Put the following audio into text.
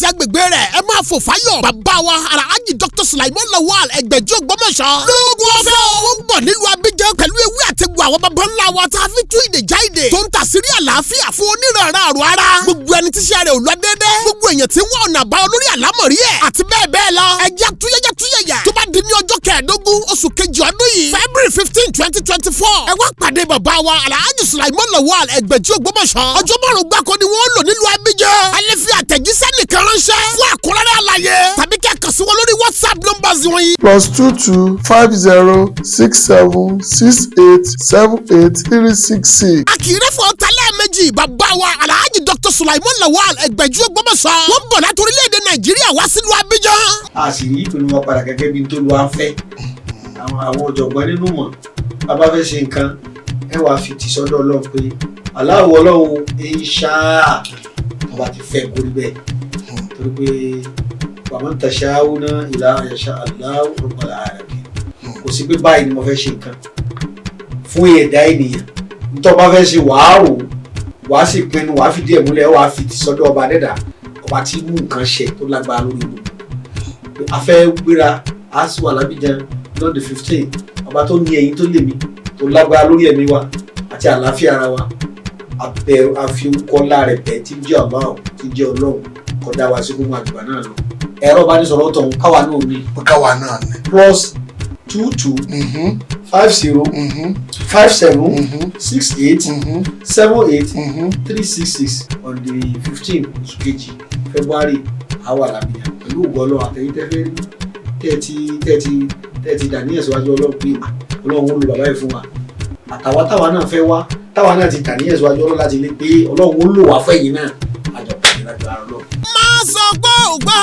Àti agbègbè rẹ̀, ẹ máa fò fáyọ̀. Bàbá wa Alhaji Dr. Sulaimon Lawal Ẹgbẹ̀jì Ògbómọ̀ṣọ́ lóògùn ọ̀fẹ́ ó ń bọ̀ nílùú Abidjan pẹ̀lú ewé àtegbò àwọn baba ńlá wa tá a fi tú ìdè já ìdè, tó ń tàsírí àlàáfíà fún onírànràn àrùn ara, gbogbo ẹni tíṣẹ́ rẹ̀ ò lọ déédé, gbogbo èèyàn tí ń wá ọ̀nà àbáyọ lórí àlámọ̀rí ẹ̀, àti bẹ́ẹ̀ bẹ́ẹ̀ lọ. Ẹjẹ́ túyẹ́yẹ́ túyẹ̀yà. Tó bá di ní ọjọ́ 15 oṣù kejì ọdún yìí, February 15, 2024, ẹ wá pàdé bàbá wa Alhaji Sulaimon Lawal Ẹgbẹ̀jì Ògbómọ̀ṣọ́. Ọjọ́ 5 gbáko ni wọ́n lò nílùú Abidjan. Ẹ lè fi àtẹ̀jíṣẹ́ nìkan ránṣẹ́ fún àkúrẹ́rẹ́ àlàyé tàbí kẹ́ kàn sí wọn lórí WhatsApp numbers wọ̀nyí: +2250676878366. A kì í rẹ́fọ̀ ta lẹ́ẹ̀mejì. Bàbá wa Alhaji Dr. Sulaimon Lawal Ẹgbẹ̀jì Ògbómọ̀ṣọ́, wọ́n bọ̀ láti orílẹ̀-èdè Nàìjíríà wá sílùú Abidjan. A sì rí ìpinnu wa padà gẹ́gẹ́ bí n tó lu à ń fẹ́. Àwọn ọ̀jọ̀gbọ́n nínú mọ̀, bàbá fẹ́ ṣe nǹkan, ẹ wàá fi tì sọ́dọ̀ Ọlọ́run pé aláwọ̀ Ọlọ́run ń ṣáà ọba ti fẹ́ kórí bẹ́ẹ̀, torí pé wa ma tasha'una illa an yasha Allahu rabbul alamin. Kò sí pé báyìí ni mo fẹ́ ṣe nǹkan fún ẹ̀dá ènìyàn. Nítorí ọba fẹ́ ṣe, wàá rò, wàá sì pinnu, wàá fìdí ẹ̀ múlẹ̀, wàá fi tì sọ́dọ̀ ọba dẹ́dà, ọba tí mú nǹkan ṣe, tó lágbára lórí gbogbo. A fẹ́ gbéra, a sì wà lábíjan lọ́dún 15. Ọba tó ní ẹ̀yìn tó lè mí, tó lágbára lórí ẹ̀mí wa àti àlàáfíà ara wa, abẹ àfi orúkọ ńlá rẹ̀ bẹ̀ tí ń jẹ́ Allah, tí ń jẹ́ Ọlọ́run, kó dá wa sí kó mú àgbà náà lọ. Ẹ̀rọ ìbánisọ̀rọ̀ tọ̀hún káwa náà ní: Káwa náà ní. +22 50 57 68 78 366. On the 15 oṣù kejì, February, àwa làbíyàn pẹ̀lú ògo Ọlọ́run. Àtẹ̀yìn tẹ́fẹ́ rí tẹ́ẹ̀tì dàníyàn síwájú Ọlọ́run pé, "Ah, Ọlọ́run ó lo bàbá yìí fún wa," àtàwa táwa náà fẹ́ wá, táwa náà ti dàníyàn síwájú Ọlọ́run láti lé pé Ọlọ́run ó lò wá fẹ́yìn náà, àjọpọ̀ ìrìnàjò àrùn lọ. Má sọ pé ò gbọ́.